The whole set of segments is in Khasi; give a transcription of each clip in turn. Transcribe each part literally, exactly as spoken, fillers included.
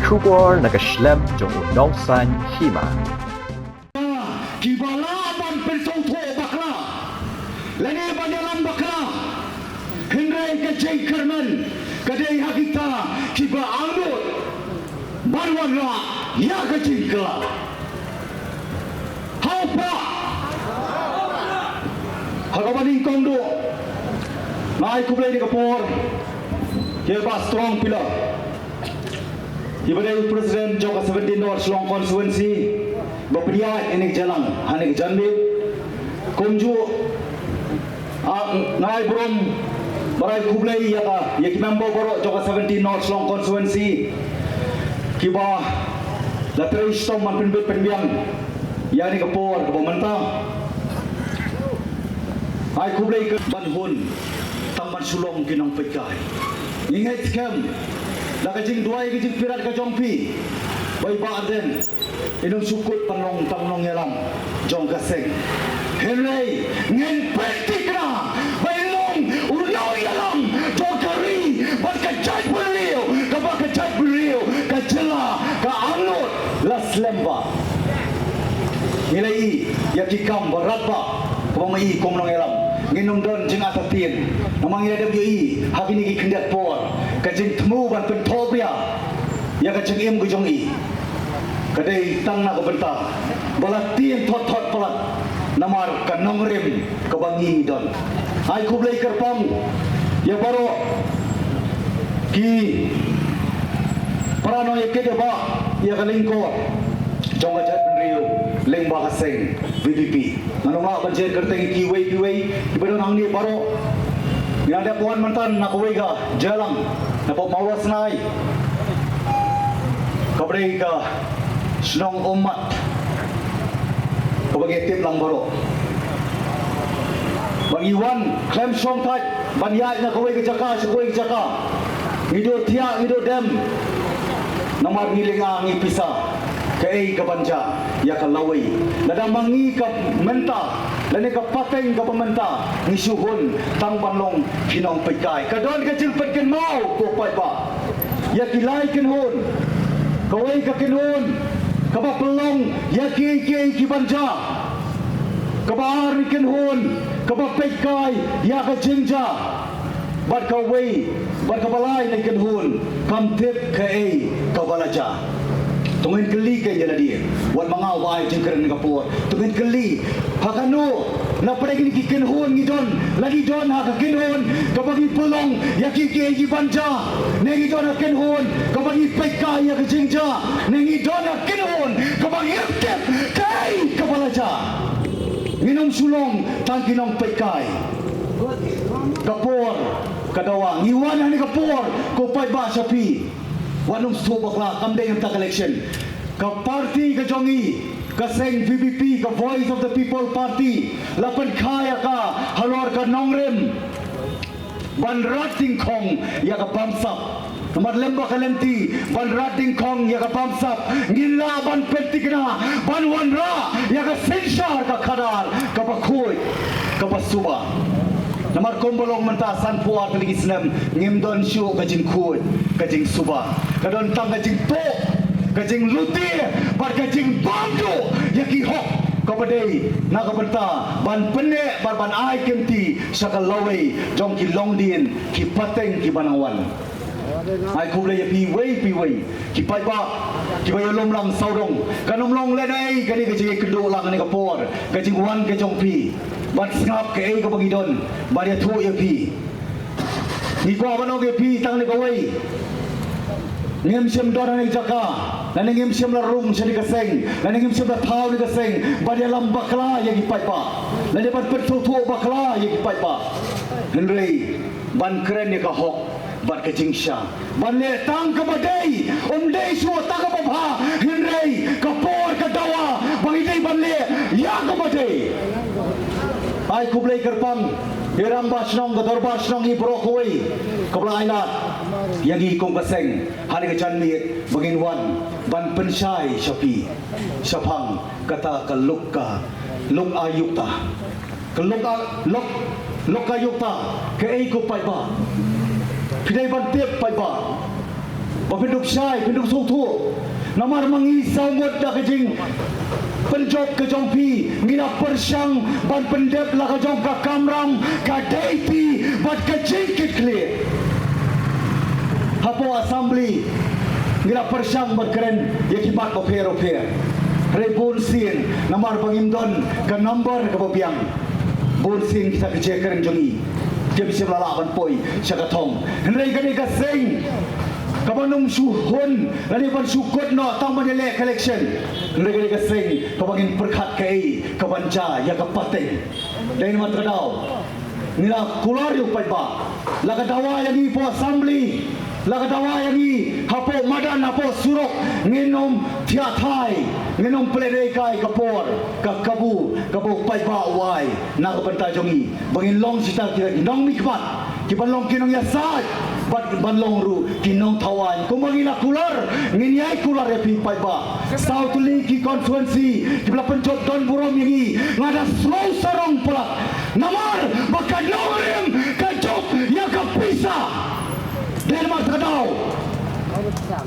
Khubor na ka shlem jong u nongsaiñ hima. Kiba lah ban pynsngewthuh bakla lane ban ïalam bakla, hynrei ka jingkyrmen ka dei ha kita kiba angnud ban wanrah ïa ka jingkylla. Hau pah. Ha kaba nyngkong duh, nga ai khublei ïa ka por ïa ba strong pillar, iba dei u president jong ka seventeen North Shillong constituency ba pynïaid ïa kane ka jingïalang ha kane ka janmiet. Kumjuh, ah, nga ai burom bad ai khublei ïa ka, ïa ki member baroh jong ka seventeen North Shillong constituency kiba la trei shitom ban pynbit pynbiang ïa kane ka por kaba mynta. Ai khublei ka ban hun tang ban shu long ki nongpeitkai. Ngi ngeit skhem da ka jingduwai ka jingpyrkhat ka jong phi ba i Bah Ardent in ym shu kut ban long tang nongïalam jong ka seng. Hynrei ngin peit thikna ba in long u nongïalam jong ka ri bad ka jaitbynriew, kaba ka jaitbynriew, ka jylla, ka angnud la slem bha. Ngi la ïohi ïa ki kam ba radbah kaba ma i kum nongïalam. Ngin ym don jingartatien namar ngi la dep ïohi ha kine ki khyndiat por ka jingthmu ban pynthok bria ïa ka jingim ka jong i. Ka dei tang na ka bynta ba la tieng thot thot palat namar ka nongrim kaba ngi don. Ai khublei kyrpang ïa baroh ki para nongïakit ïa ba ïa ka lyngkor jong ka jaitbynriew lyngba ka seng VPP. Ngan ym lah ban jer kyrteng ïa kiwei kiwei kiba don hangne baroh. Ngi la dep wan mynta na kawei ka jingïalang na pdeng Mawlasnai kaba dei ka shnong Ummat kaba ngi tip lang baroh. Ba ngi wan khlem shongthait ban ïaid na kawei ka jaka sha kawei ka jaka. Ngi duh thiah, ngi duh dem. Namar ngi lynga, ngi pisa kaei kaban jia ïa ka lawei. Lada ma ngi ka mynta lane ka pateng kaba mynta ngi shu hun tang ban long ki nongpeitkai. Ka don ka jingpynkynmaw ko paidbah ïa ki lai kynhun. Kawei ka kynhun kaba pynlong ïa kiei kiei kiban jia. Kaba ar kynhun kaba peitkai ïa ka jingjia. Bad kawei, bad kaba lai na kynhun kam tip kaei kaba la jia. To ngin kylli kein ïa lade, wat ma nga uba ai jingkren ha kane ka por. To ngin kylli, ha kano na pdeng kine ki kynhun ngi don, la ngi don ha ka kynhun kaba ngi pynlong ïa kiei kiei kiban jia, ne ngi don ha ka kynhun kaba ngi peitkai ïa ka jingjia, ne ngi don ha ka kynhun kaba ngim tip kaei kaba la jia. Ngin ym shu long tang ki nongpeitkai. Ka por ka dawa. Ngi wan ha kane ka por ko paidbah sha phi. Wat nym sngewthuh bakla, kam dei mynta ka election. Ka party ka jong ngi, ka seng VPP, ka Voice of the People Party, la pynkha ïa ka halor ka nongrim ban rat dyngkhong ïa ka bamsap. Namar lem bad ka lynti ban rat dyngkhong ïa ka bamsap, ngin lah ban pynthikna ban wanrah ïa ka synshar ka khadar kaba khuid, kaba suba. Namar kumba long mynta sanphew ar tylli ki snem ngim don shuh ka jingkhuid, ka jingsuba. Ka don tang ka jingtuh, ka jinglute bad ka jingbam duh ïa ki hok kaba dei na ka bynta ban pynneh bad ban ai kynti sha ka lawei jong ki longdien, ki pateng kiba nang wan. Ai khublei ïa phi wei phi wei ki paidbah kiba ïalum lang sawdong. Kan ym long lehnohei kane ka jingïakynduh lang ha kane ka por, ka jingwan ka jong phi ban sngap kaei kaba ngi don ban ïathuh ïa phi. Ngi kwah ban ong ïa phi tang ne kawei, ngim shym don ha kane ka jaka, lane ngim shym la rung sha kane ka seng, lane ngim shym la thaw ha kane ka seng ban ïalam bakla ïa ki paidbah, lane ban pynsngewthuh bakla ïa ki paidbah. Hynrei ban kren ïa ka hok bad ka jingshisha, ban leh tang kaba dei, ym dei shuh tang kaba bha, hynrei ka por ka dawa ba ngi dei ban leh ïa kaba dei. Ai khublei kyrpang ïa rangbah shnong, ka dorbar shnong, ïa baroh kawei kaba la ailad ïa ngi kum ka seng ha kane ka janmiet ba ngin wan ban pynshai sha phi shaphang kata ka luk, ka luk ayukta. Ka lok, lok, lokayukta, kaei ko paidbah. Phi dei ban tip paidbah. Ba pyndup shai, pyndup sngewthuh. Namar ma ngi saw ngut da ka jingpynjop ka jong phi, ngi la pyrshang ban pyndep la ka jong ka kamram, ka dei ti bad ka jingkitkhlieh. Hapoh Assembly ngi la pyrshang ban kren ïa ki mat bapher bapher. Hynrei bun sien namar ba ngim don ka number kaba biang, bun sien kita ki jingkren jong ngi kim shym la lah ban poi sha ka thong. Hynrei ka dei ka seng kaba nym shu hun lane ban shu kut noh tang ban ïaleh ka election. Hynrei ka dei ka seng kaba ngin pyrkhat kaei kaban jia ïa ka pateng. Dei namar kata ka daw ngi la kular ïa u paidbah. La ka dawa ïa ngi hapoh Assembly, la ka dawa ïa ngi hapoh madan, hapoh surok, ngin ym thiah thai, ngin ym pynlehnoh kai ka por, ka kabu kaba u paidbah u ai na ka bynta jong ngi, ba ngin long shisha ki nongmihkhmat, ki ban long ki nongïasaid bad ban long ruh ki nongthaw aiñ. Kumba ngi la kular, ngin ïai kular ïa phi paidbah. Saw tylli ki constituency kiba la pynjop don burom ïa ngi, nga da sngew sarong palat. Namar ba ka nongrim ka jop ïa ka pisa. Dei namar kata ka daw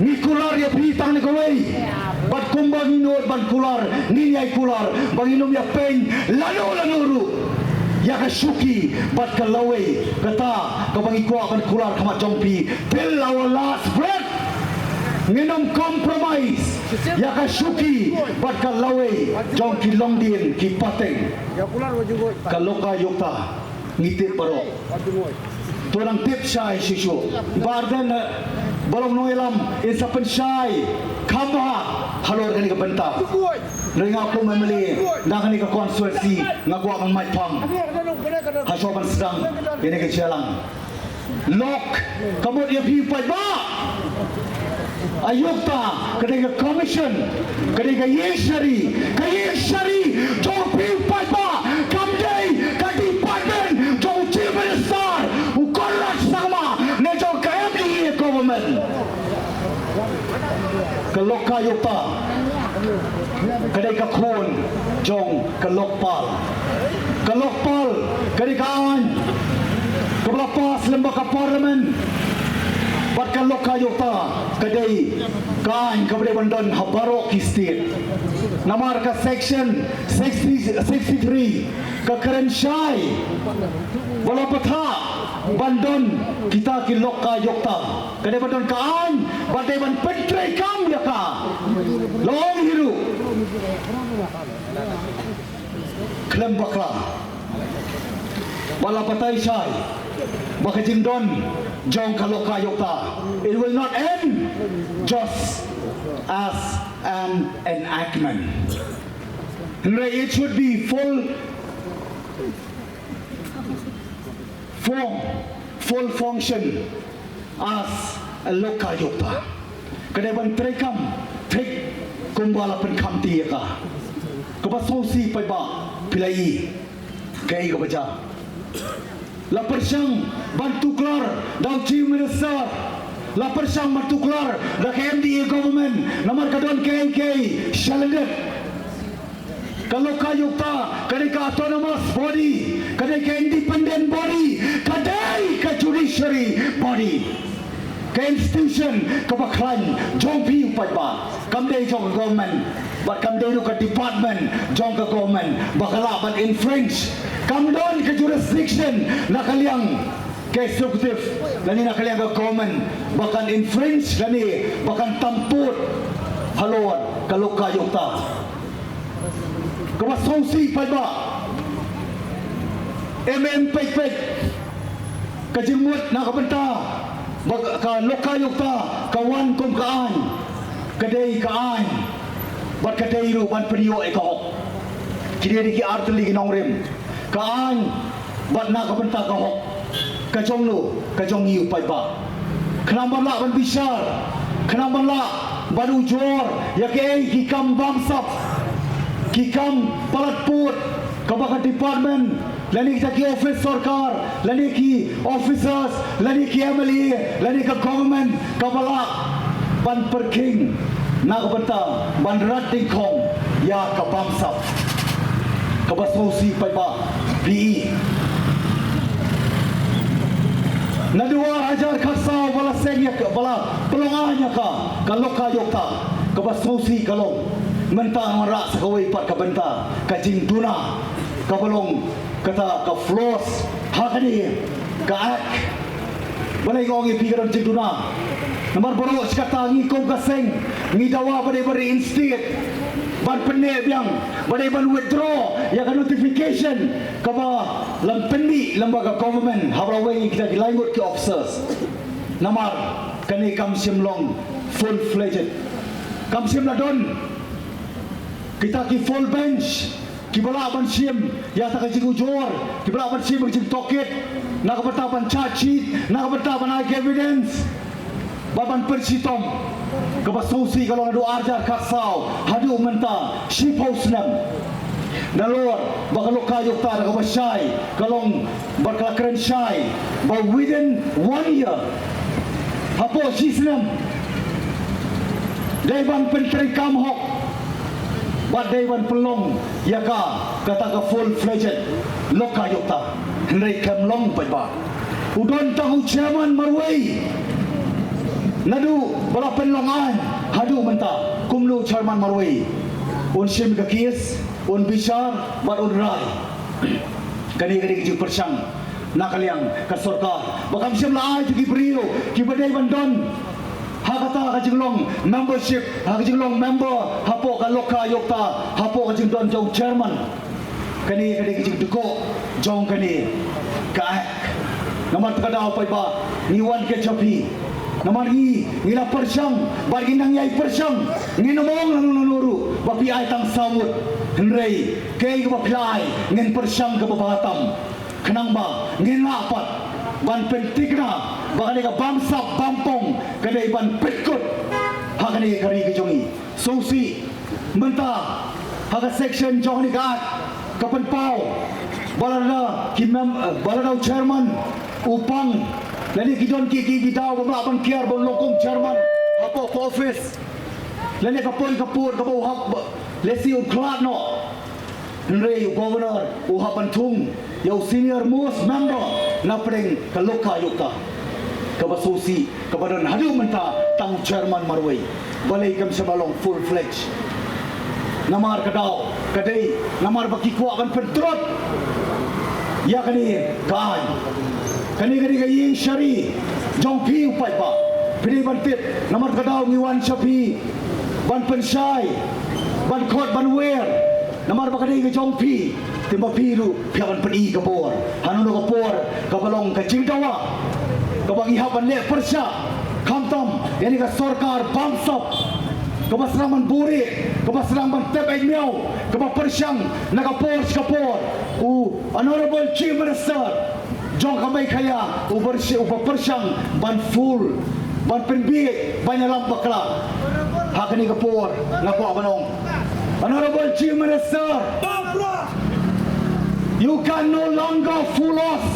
ngi kular ïa phi tang na kawei. Bad kumba ngi nud ban kular, ngin ïai kular ba ngin ym ïa pyn lano lano ruh ïa ka shuki bad ka lawei. Kata kaba ngi kwah ban kular khmat jong phi till our last breath. Ngin ym compromise ïa ka shuki bad ka lawei jong ki longdien ki pateng. Ka Lokayukta ngi tip baroh. To nang tip shai shuh shuh. Ba ardent, eh, ba long nongïalam in sa pynshai kham bha halor kane ka bynta. Hynrei nga kum M L A na kane ka constituency nga kwah ban mait phang ha shuwa ban sdang ïa kane ka jingïalang. Lok, ka mut ïa phi paidbah. Ayukta, ka dei ka commission, ka dei ka ïing shari, ka ïing shari jong phi paidbah, kam dei ka department jong u Chief Minister u Conrad Sangma ne jong ka M D A government. Ka Lokayukta ka dei ka khun jong ka Lokpal. Ka Lokpal ka dei ka aiñ kaba la pass lem bad ka Parliament. Bad ka Lokayukta ka dei ka aiñ kaba dei ban don ha baroh ki state. Namar ka section sixty, sixty-three ka kren shai ba la pathar ban don kita ki Lokayukta. Ka dei ban don ka aiñ bad dei ban pyntreikam ïa ka. La ong hi ruh khlem bakla ba la batai shai ba ka jingdon jong ka Lokayukta, it will not end just as an enactment. Hynrei it should be full form, full function as a Lokayukta. Ka dei ban treikam thik kumba la pynkhamti ïa ka. Kaba sngewsih paidbah, phi la i kaei kaba jia. La pyrshang ban tuklar da u Chief Minister. La pyrshang ban tuklar da ka M D A government. Namar ka don kaei kaei shalyndet. Ka Lokayukta ka dei ka autonomous body, ka dei ka independent body, ka dei ka judiciary body. Ka institution kaba khlaiñ jong phi u paidbah, kam dei jong ka government bad kam dei ruh ka department jong ka government ba ka lah ban infringe. Kam don ka jurisdiction na ka liang ka executive lane na ka liang ka government ba kan infringe lane ba kan tampud halor ka Lokayukta. Kaba sngewsih paidbah, em em peit peit ka jingmut na ka bynta ba ka Lokayukta ka wan kum ka aiñ, ka dei ka aiñ bad ka dei ruh ban pynïoh ïa ka hok. Kine dei ki artylli ki nongrim, ka aiñ bad na ka bynta ka hok. Ka jong no, ka jong ngi u paidbah. Khnang ban lah ban bishar, khnang ban lah ban ujor ïa kaei ki kam bamsap, ki kam palat pud kaba ka department lane kita ki office sorkar lane ki officers lane ki M L A lane ka government kaba lah ban pyrkhing na ka bynta ban rat dyngkhong ïa ka bamsap. Kaba sngewsih paidbah, phi i. Naduh ar hajar khatsaw ba la seng ïa ka, ba la pynlong aiñ ïa ka, ka Lokayukta, kaba sngewsih ka long. Mynta ngan rah sa kawei pat ka bynta ka jingduna, kaba long kata ka flaws ha kane ka Act. Balei nga ong ïa phi ka don jingduna? Namar baroh shi katta ngi kum ka seng ngi dawa ba dei ban reinstate, ban pynneh biang, ba dei ban withdraw ïa ka notification kaba la pynmih lyngba ka government haba la weng ïa kita ki lai ngut ki officers. Namar kane kam shym long full fledged, kam shym la don kita ki full bench kiba lah ban shim ïa kata ka jingujor, kiba lah ban shim ïa ka jingtohkit na ka bynta ban charge sheet, na ka bynta ban ai evidence, bad ban pynshitom. Kaba sngewsih ka long naduh ar hajar khatsaw haduh mynta shiphew snem. Nalor ba ka Lokayukta da kaba shai ka long bad ka la kren shai ba within one year, hapoh shi snem, dei ban pyntreikam hok bad dei ban pynlong ïa ka, kata ka full fledged Lokayukta. Hynrei kam long paidbah. U don tang u chairman marwei naduh ba la pynlong aiñ haduh mynta. Kumno u chairman marwei? Un shim ka case, un bishar bad un rai. Kane ka dei ka jingpyrshang na ka liang ka sorkar ba kam shym la ai ïa ki briew kiba dei ban don ha kata ka jinglong membership, ha ka jinglong member hapoh ka Lokayukta, hapoh ka jingdon jong u chairman. Kane ka dei ka jingdukok jong kane ka Act. Namar kata ka daw paidbah, ngi wan kyrpad ïa phi, namar ngi, ngi la pyrshang bad ngi nang ïai pyrshang, ngin ym ong lano lano ruh ba phi ai tang saw ngut. Hynrei kaei kaba phi la ai ngin pyrshang kaba bha tam, khnang ba ngin lah pat ban pynthikna ba kane ka bamsap bampong ka dei ban pynkut ha kane ka ri ka jong ngi. Sngewsih mynta ha ka section jong kane ka Act ka pynpaw ba lada ki mem-, eh, ba lada u chairman u pang, lane ki don ki, ki, ki daw bym lah ban kiar ban long kum chairman hapoh ka office, lane ka poi ka pud kaba u hap ba, lehse u khlad noh. Hynrei u governor u hap ban thung ïa u senior most member na pdeng ka Lokayukta. Kaba sngewsih kaba don haduh mynta tang u chairman marwei. Balei kam shym la long full fledged? Namar ka daw ka dei namar ba ki kwah ban pyntrot ïa kane ka aiñ. Kane ka dei ka ïing shari jong phi u paidbah. Phi dei ban tip, namar ka daw ngi wan sha phi ban pynshai, ban khot, ban wer. Namar ba ka dei ka jong phi, te ba phi ruh phi hap ban pyni ka bor. Hano hano ka por kaba long ka jingdawa kaba ngi hap ban leh pyrshah, khamtam ïa kane ka sorkar bamsap kaba sdang ban buhrieh, kaba sdang ban tep ïa miaw, kaba pyrshang na ka por sha ka por. U Honorable Chief Minister jong ka Meghalaya u pyrshang, u pyrshang ban full, ban pynbiej, ban ïalam bakla ha kane ka por. Nga kwah ban ong, Honorable Chief Minister, you can no longer fool us.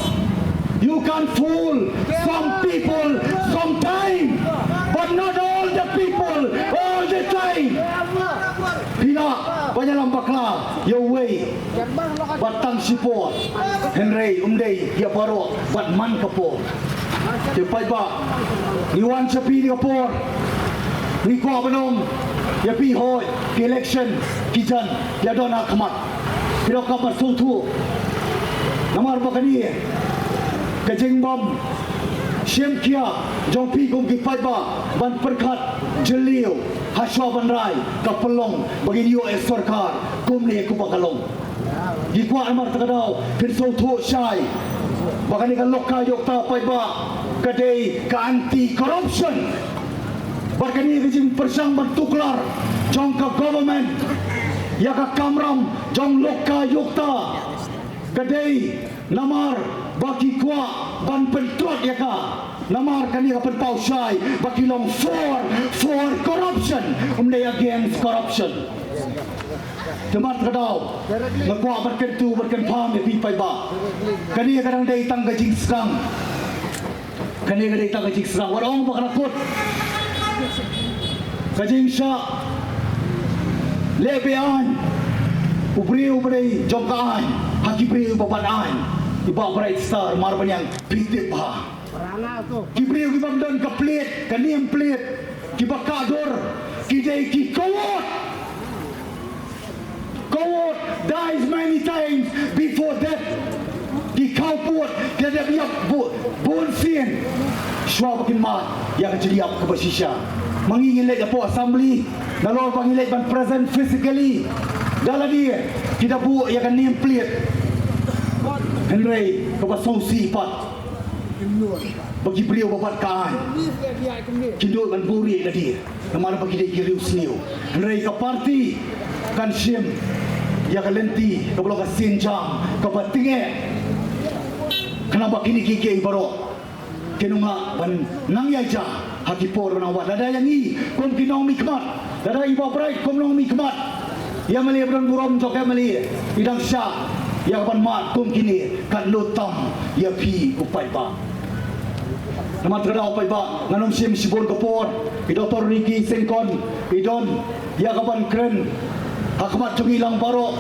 You can fool some people sometime, but not all the people all the time. Phi lah ban ïalam bakla ïa uwei bad tang shipor, hynrei um dei ïa baroh bad man ka por. Te paidbah, ngi wan sha phi ha kane ka por, ngi kwah ban ong ïa phi, hooid, ki election ki jan ïa don ha khmat. Phi donkam ban sngewthuh namar ba kane ka jingbym shim khia jong phi kum ki paidbah ban pyrkhat jylliew hashuwa ban rai ka pynlong ba ngin ïoh ïa sorkar kumne kumba ka long. Ngi kwah namar kata ka daw phin sngewthuh shai ba kane ka Lokayukta paidbah ka dei ka anti corruption. Bad kane ka jingpyrshang ban tuklar jong ka government ïa ka kamram jong Lokayukta ka dei namar ba ki kwah ban pyntrot ïa ka. Namar kane ka pynpaw shai ba ki long for, for corruption, um dei against corruption. Te namar kata ka daw nga kwah ban kyntu ban kynpham ïa phi paidbah. Kane ka dang dei tang ka jingsdang. Kane ka dei tang ka jingsdang. Wat ong ba ka la kut ka jingshah leh be-aiñ u briew ba dei jong ka aiñ ha ki briew ba bat aiñ. I Bah Bright Star Marbaniang, phi tip bha. Ki briew ki bym don ka plate, ka name plate, ki ba kah dur, ki dei ki coward. Coward dies many times before death. Ki coward ki la dep ïap bun sien shuwa ba kin mad ïa ka jingïap kaba shisha. Ma ngi ngin leit hapoh assembly, nalor ba ngi leit ban present physically, da lade ki da buh ïa ka name plate. Hynrei kaba sngewsih pat, ba ki briew ba bat ka aiñ kin duh ban buhrieh lade, namar ba ki dei ki riewsniew. Hynrei ka party kan shim ïa ka lynti kaba long ka sienjam kaba tyngeh, khnang ba kine kiei kiei baroh kin ym lah ban nang ïaid ha ki por ba nang wan. Lada ïa ngi kum ki nongmihkhmat, lada i Bah Bright kum nongmihkhmat, ïa ma lei ba don burom jong ka ma lei i dang shah ïa ka ban mad kum kine, kan lut tam ïa phi u paidbah. Namar kata ka daw paidbah, ngan ym shim shibun ka por. I Doctor Ricky Syngkon i don ïa ka ban kren ha khmat jong ngi lang baroh,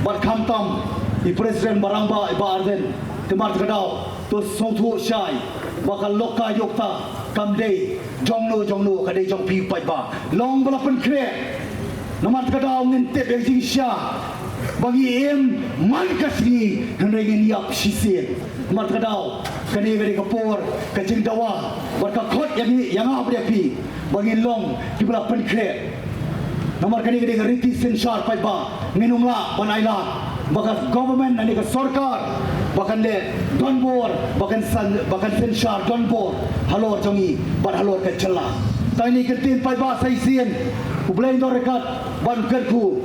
bad khamtam i President ba rangbah i Bah Ardent. Te namar kata ka daw to sngewthuh shai ba ka Lokayukta kam dei jong no jong no, ka dei jong phi paidbah. Long ba la pynkhreh. Namar kata ka daw ngin tip ïa ka jingshisha ba ngi im man ka sngi, hynrei ngin ïap shisien. Namar kata ka daw kane ka dei ka por, ka jingdawa bad ka khot ïa ngi, ïa nga bad ïa phi, ba ngin long kiba la pynkhreh. Namar kane ka dei ka riti synshar paidbah, ngin ym lah ban ailad ba ka government lane ka sorkar ba kan leh donbor, ba kan san, ba kan synshar donbor halor jong ngi bad halor ka jylla. Tang ine i kyntien paidbah, sa shisien U Blei un don ryngkat ban kyrkhu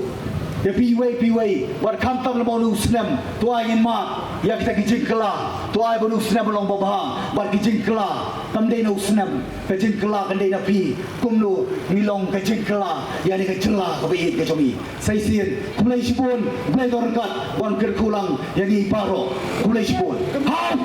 ïa phi iwei pa iwei, bad khamtam lada wan u snem, to ai ngin mad ïa kita ki jingkylla, to ai ba u snem un long babha, bad ki jingkylla kam dei na u snem, ka jingkylla kan dei na phi, kumno ngi long ka jingkylla ïa kane ka jylla kaba ïeit ka jong ngi. Sa shisien, khublei shibun, U Blei un don ryngkat ban kyrkhu lang ïa ngi baroh. Khublei shibun. Hau